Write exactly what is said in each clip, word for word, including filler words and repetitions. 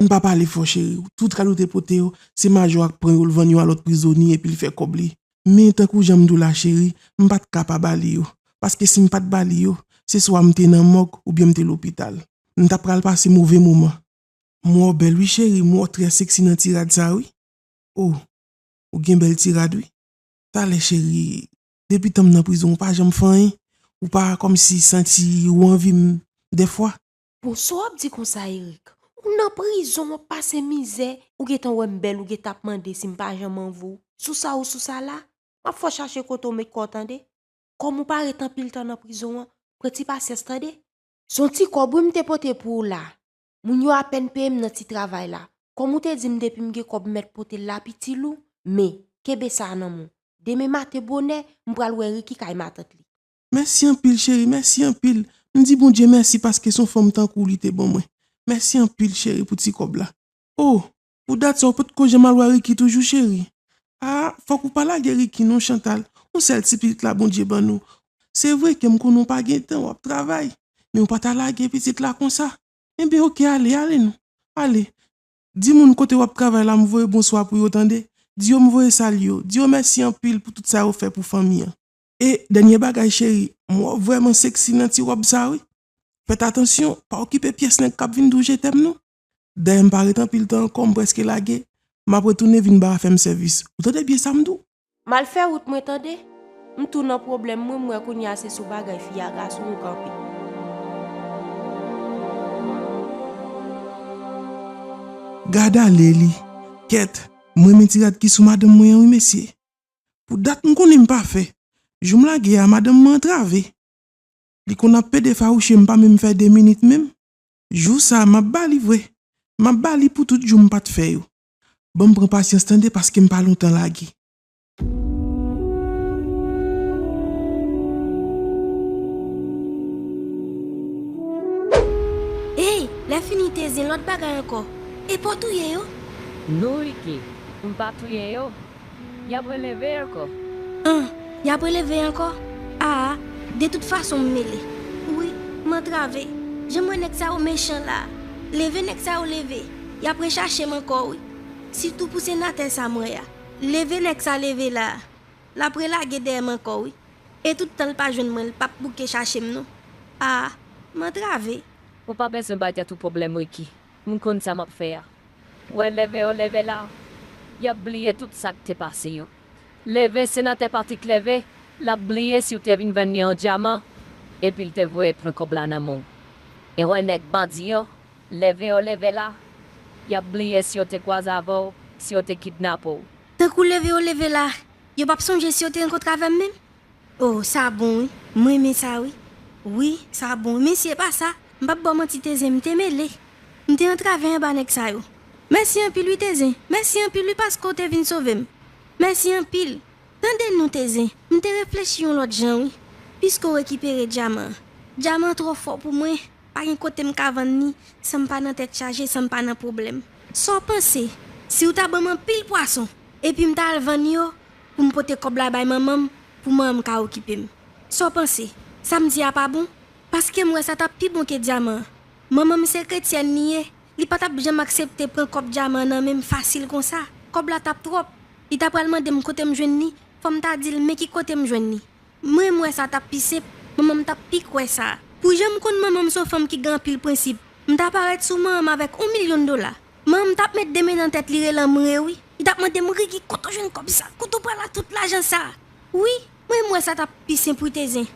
Pa pale fò, cheri. Tout rad ou te pote yo, se Majò a k pran yo, l vann yo a lòt prizonye, epi l fè kòb li. Men, tankou jan m di w la, cheri, m pa t ka pa ba li yo. Paske si m pa t ba li yo, se swa m te nan mòg oubyen m te lopital. M ta pral pase move moman. M wè w bèl wi, cheri, m wè w trè seksi nan ti rad sa wi. O, ou gen bèl ti rad wi. Talè, cheri, depi tan m nan prizon, ou pa janm fè anyen. Ou pa kòmsi santi ou anvi m dèfwa. Bon, sa w ap di konsa, Eric? Ou nan prizon, w ap pase mizè, ou gentan wè m bèl, ou gentan ap mande si m pa janm anvi w. Sou sa ou sou sa la, m ap fè w chache kote w met kò w, tande. Kòm ou pa ret anpil tan nan prizon an, pran ti pasyans, tande. Se yon ti kòb wi m te pote pou ou la. Moun yo apèn peye m nan ti travay la. Kòm ou te di m depi m gen kòb m mèt pote l la, piti lou, men, kenbe sa a nan men w. Demen maten bonè, m pral wè Ricky kay matant li. Mèsi anpil, cheri, mèsi anpil. M di Bondye mèsi paske se yon fanm tankou w li te ban mwen. Mèsi anpil, cheri, pou ti kòb la. O, pou dat sa, ou potko janm al wè Ricky toujou, cheri? A, fòk ou pa lage Ricky non, Chantal. Yon sèl ti pitit la Bondye ban nou. Se vre ke m konnen w pa gen tan, w ap travay, men w pa ta lage pitit la konsa. Enben, oke, ale, ale non. Ale. Di moun kote w ap travay la m voye bonswa pou yo, tande. Di yo m voye salye yo. Di yo mèsi anpil pou tout sa yo fè pou fanmi an. E dènye bagay, cheri, m wè w vrèman seksi nan ti wòb sa wi. Fèt atansyon, pa okipe pyès nèg k ap vin di w je t'aime non. Dayè m pa ret anpil tan ankò, m prèske lage. M ap retounen vin ba afè m sèvis. Ou tande byen sa m di w? M al fè wout mwen, tande. M tou nan pwoblèm mwen, m wè kounye a se sou bagay fi a gason ou kanpe. Gad ale li. Kèt, m renmen ti rad ki sou madanm mwen an wi, mesye. Pou dat m konnen m pa fè. Jou m lage a, madanm mwen antrave. Li konn ap pede fawouche m pa menm fè de minit menm. Jou sa a, m ap ba li vre. M ap ba li pou tout jou m pa t fè yo. Ban m pran pasyans tande paske m pa lontan lage. Ey, lè fini te zen lòt bagay ankò. E pa w touye yo? Non, Ricky, m pa touye yo. Y ap releve ankò. An, y ap releve ankò? A, de tout fason m mele. Wi, m antrave. Jan m wè nèg sa yo mechan la. Leve nèg sa yo leve. Y ap rechache m ankò wi. Sitou pou senatè sa m wè a. Leve nèg sa leve la. L ap relage dèyè m ankò wi. E tout tan l pa jwenn mwen, l p ap bouke chache m non. A, m antrave. Ou pa bezwen bay tèt ou pwoblèm, Ricky. M konn sa m ap fè a. Wè leve yo leve la, y ap bliye tout sa k te pase yo. Leve senatè Patrick leve, l ap bliye si w te vin vann li yon dyaman, epi l te voye pran kòb la nan men w. E wè nèg bandi yo, leve yo leve la, y ap bliye si yo te kwaze avè w, si yo te kidnape w. Tankou leve yo leve la, yo p ap sonje si yo te rankontre avè m menm? O, sa bon wi. M renmen sa wi. Wi, sa bon wi. Men si e pa sa, m p ap ba w manti Tezen, m te mele. M te antrave anba nèg sa yo. Mèsi anpil wi Tezen. Mèsi anpil wi paske w te vin sove m. Mèsi anpil. Tande non Tezen, m te reflechi yon lòt jan wi. Piske w rekipere dyaman an. Dyaman an twò fò pou mwen. Pa gen kote m ka vann li san m pa nan tèt chaje, san m pa nan pwoblèm. Sa w panse, si w ta ban m anpil pwason, epi m ta al vann yo, pou m pote kòb la bay manman m, pou manman m ka okipe m? Sa w panse? Sa m di a pa bon? Paske m wè sa t ap pi bon ke dyaman an. Manman m se kretyèn li ye, li pa t ap janm aksepte pran kòb dyaman an nan men m fasil konsa. Kòb la t ap twòp. Li ta pral mande m kote m jwenn li, fò m ta di l men ki kote m jwenn li. Mwen, m wè sa t ap pi senp, manman m t ap pi kwè sa. Pou jan m konn manman m se yon fanm ki gen anpil prensip, m ta parèt sou manman m avèk yon milyon dola. Manman m t ap met de men nan tèt li rele anmwe wi. Li t ap mande m, Ricky, kote w jwenn kòb sa? Kote w pral ak tout lajan sa? Wi, mwen, m wè sa t ap pi senp wi Tezen.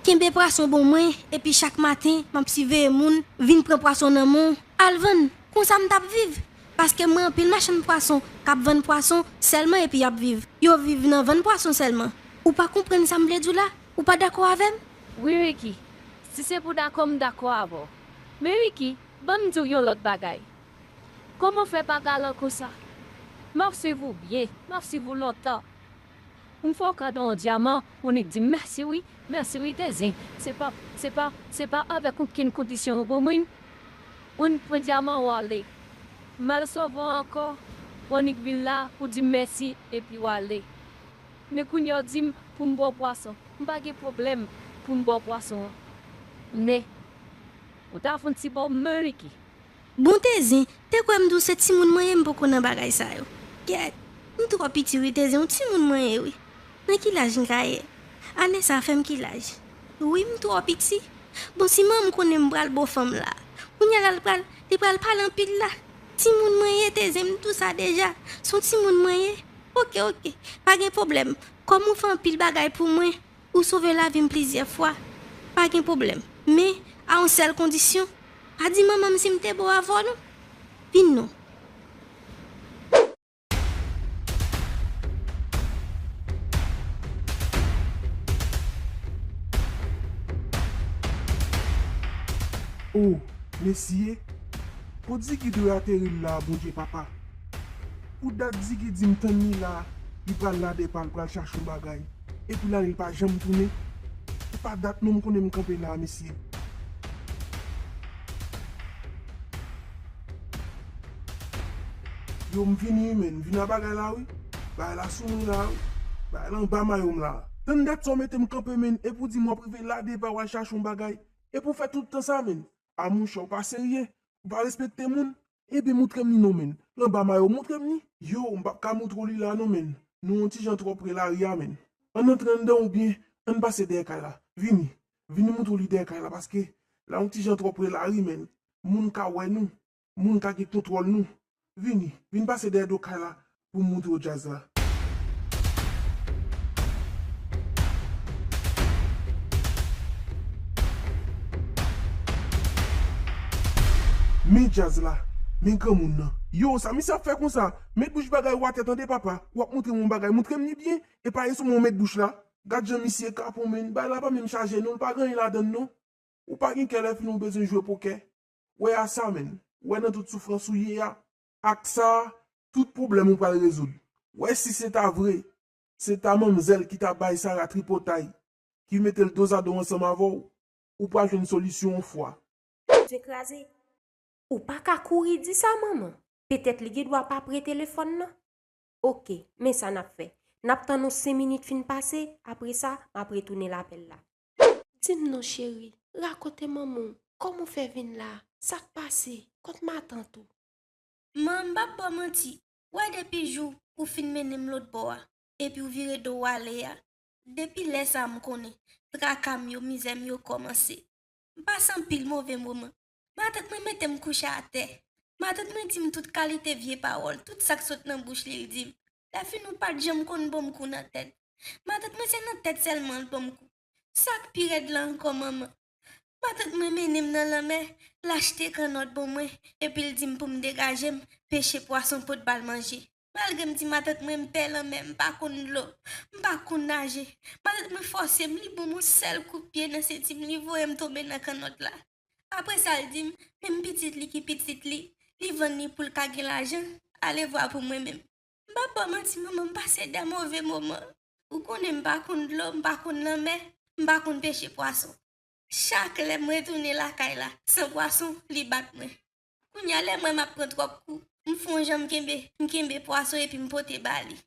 Kenbe pwason bon mwen, epi chak maten, m ap siveye moun vin pran pwason nan men w, al vann. Konsa m t ap viv. Paske m wè anpil machann pwason k ap vann pwason sèlman epi y ap viv. Yo viv nan vann pwason sèlman. Ou pa konprann sa m vle di w la? Ou pa dakò avè m? Wi, Ricky. Si se pou dakò, m dakò avè w. Men, Ricky, ban m di w yon lòt bagay. Kòman w fè pa galan konsa? M ap swiv ou byen. M ap swiv ou lontan. M fè w kado yon dyaman, ou nik di m mèsi wi, mèsi wi Tezen. Se pa, se pa, se pa avèk okenn kondisyon ou ban mwen. Ou nik pran dyaman ou ale. M al sove w ankò, ou nik vin la, ou di m mèsi, epi w ale. Men kounye a w di m pou m ba w pwason. M pa gen pwoblèm pou m ba w pwason an. Men, ou ta fè yon ti ba w men Ricky. Bon, Tezen, te kwè m di w se timoun mwen ye, m poko nan bagay sa yo. Kèt, m twò piti wi, Tezen, yon timoun mwen ye wi. Nan ki laj m ka ye? Ane sa fè m ki laj? Wi, m twò piti. Bon, si manman m konnen m pral bo fanm la, kounye a la l pral, li pral pale anpil la. Timoun mwen ye, Tezen, m di w sa deja. Se yon timoun mwen ye. Oke, oke, pa gen pwoblèm. Kòm ou fè anpil bagay pou mwen, ou sove lavi m plizyè fwa, pa gen pwoblèm. Men, a yon sèl kondisyon, pa di manman m si m te bo avè w non. Vin non. O, mesye, kot Ziggy dwe ateri l la, Bondye papa? Pou dat Ziggy di m tann li la, li pral lade pa l pral chache yon bagay, epi l ale l pa janm tounen. Se pa dat non m konnen m kanpe la, mesye. Yo, m vini wi, menn. Vin a bagay la wi. Bagay la sou mwen la wi. Bagay la anba mayo m la. Tann dat sa w mete m kanpe, menn, epi w di m w ap rive lade pa w al chache yon bagay, epi w fè tout tan sa, menn. A monchè, w pa serye. Ou pa respekte moun. Ebyen, moutre m li non, menn. L anba mayo, moutre m li. Yo, m p ap ka moutre w li la non, menn. Nou yon ti jan twò pre lari a, menn. Ann antre anndan oubyen ann pase dèyè kay la. Vini. Vini moutre w li dèyè kay la, paske la yon ti jan twò pre lari, menn. Moun ka wè nou. Moun ka gen kontwòl nou. Vini, vin pase dèyè do kay la pou m moutre w djaz la. Men djaz la, men granmoun nan. Yo, sa misye ap fè konsa? Met bouch bagay ou atè tande papa, w ap moutre m yon bagay, moutre m li byen, e pa ye sou mwen w met bouch la. Gad jan misye kapon menn, bagay la pa menm chaje non, l pa gen anyen ladann non. Ou pa gen kè lè fini w bezwen jwe pokè. Wè a sa menn, wè nan tout soufrans ou ye a, ak sa, tout pwoblèm ou pral rezoud. Wè si se ta vre, se ta manmzèl ki ta bay Sara tripotay, ki mete l dozado ansanm avè w, ou pral jwenn solisyon yon fwa. Zye kraze. Ou pa ka kouri di sa manman. Petèt li gen dwa pa pre telefòn nan. Oke, men sa n ap fè. N ap tann yon senk minit fin pase, apre sa, m ap retounen lapèl la. Di m non cheri, rakonte manman w, kòman w fè vin la? Sa k pase? Kot matant ou? Man, m p ap ba w manti, w wè depi jou ou fin mennen m lòtbò a, epi w vire do w ale a, depi lè sa a m konnen traka m yo, mizè m yo kòmanse. M pase anpil move moman. Matant mwen mete m kouche atè. Matant mwen di m tout kalite vye pawòl, tout sa k sot nan bouch li, l di m. Lèfini w pa t janm konn ban m kou nan tèt. Matant mwen se nan tèt sèlman l ban m kou. Sa k pi rèd la ankò, manman, matant mwen mennen m nan lanmè, l achte kannòt ban mwen, epi l di m pou m degaje m, peche pwason pou l ba l manje. Malgre m di matant mwen m pè lanmè, m pa konn dlo, m pa konn naje, matant mwen fòse m, li ban m yon sèl kout pye nan senti m, li voye m tonbe nan kannòt la. Apre sa, l di m, menm pitit li ki pitit li, li vann li pou l ka gen lajan, alevwa pou mwen menm. M p ap ba w manti, manman, m pase de move moman. Ou konnen m pa konn dlo, m pa konn lanmè, m pa konn peche pwason. Chak lè m retounen lakay la, san pwason, li bat mwen. Kounye a, lè m wè m ap pran twòp kou, m fè yon jan m kenbe, m kenbe pwason epi m pote ba li.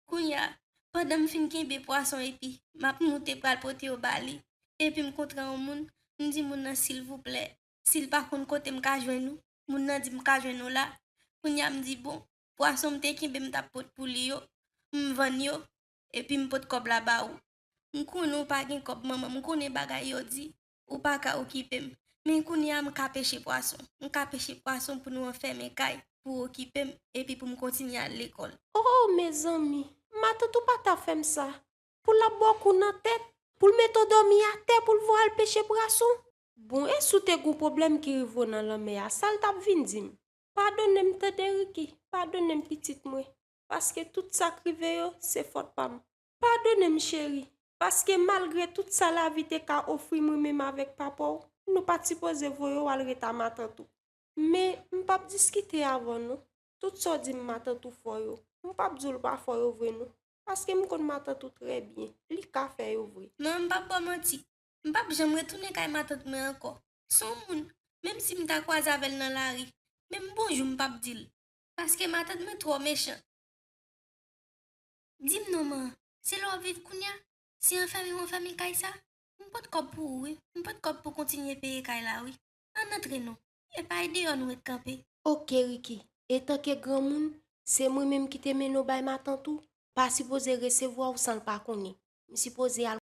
Kounye a, pandan m fin kenbe pwason epi m ap moute pral pote yo ba li, epi m kontre yon moun, m di moun nan silvouplè, si l pa konn kote m ka jwenn ou, moun nan di m ka jwenn ou la. Kounye a m di bon, pwason m te kenbe m t ap pot pou li yo, m vann yo, epi m pot kòb la ba ou. M konnen w pa gen kòb manman, m konnen bagay yo di, ou pa ka okipe m. Men kounye a m ka peche pwason, m ka peche pwason pou nou anfèmen kay, pou w okipe m, epi pou m kontinye al lekòl. Oh mezanmi, matant ou pa ta fè m sa. Pou l ap ba w kou nan tèt, pou l mete w dòmi atè, pou l voye w al peche pwason. Bon, e si w te gen yon pwoblèm ki rive w nan lanmè a, sa l t ap vin di m? Padone m tande Ricky, padone m pitit mwen, paske tout sa k rive yo, se fòt pa m. Padone m cheri, paske malgre tout sa lavi te ka ofri mwen menm avèk papa w, nou pa t sipoze voye w al ret a matant ou. Men m p ap diskite avè w non. Tout sa w di m matant ou fè yo, m p ap di w l pa fè yo vre non, paske m konn matant ou trè byen, li ka fè yo vre. Non, m p ap ba w manti. M p ap janm retounen kay matant mwen ankò. Se yon moun, menm si m ta kwaze avè l nan lari, menm bonjou m p ap di l. Paske matant mwen twò mechan. Di m non man, se la w ap viv kounye a? Se anfèmen w anfèmen kay sa? M pot kòb pou ou wi, m pot kòb pou kontinye peye kay la wi. Ann antre non. E pa e deyò nou ret kanpe. Oke, Ricky. Etanke granmoun, se mwen menm ki te mennen w bay matant ou. Pa sipoze resevwa w san l pa konnen. M sipoze al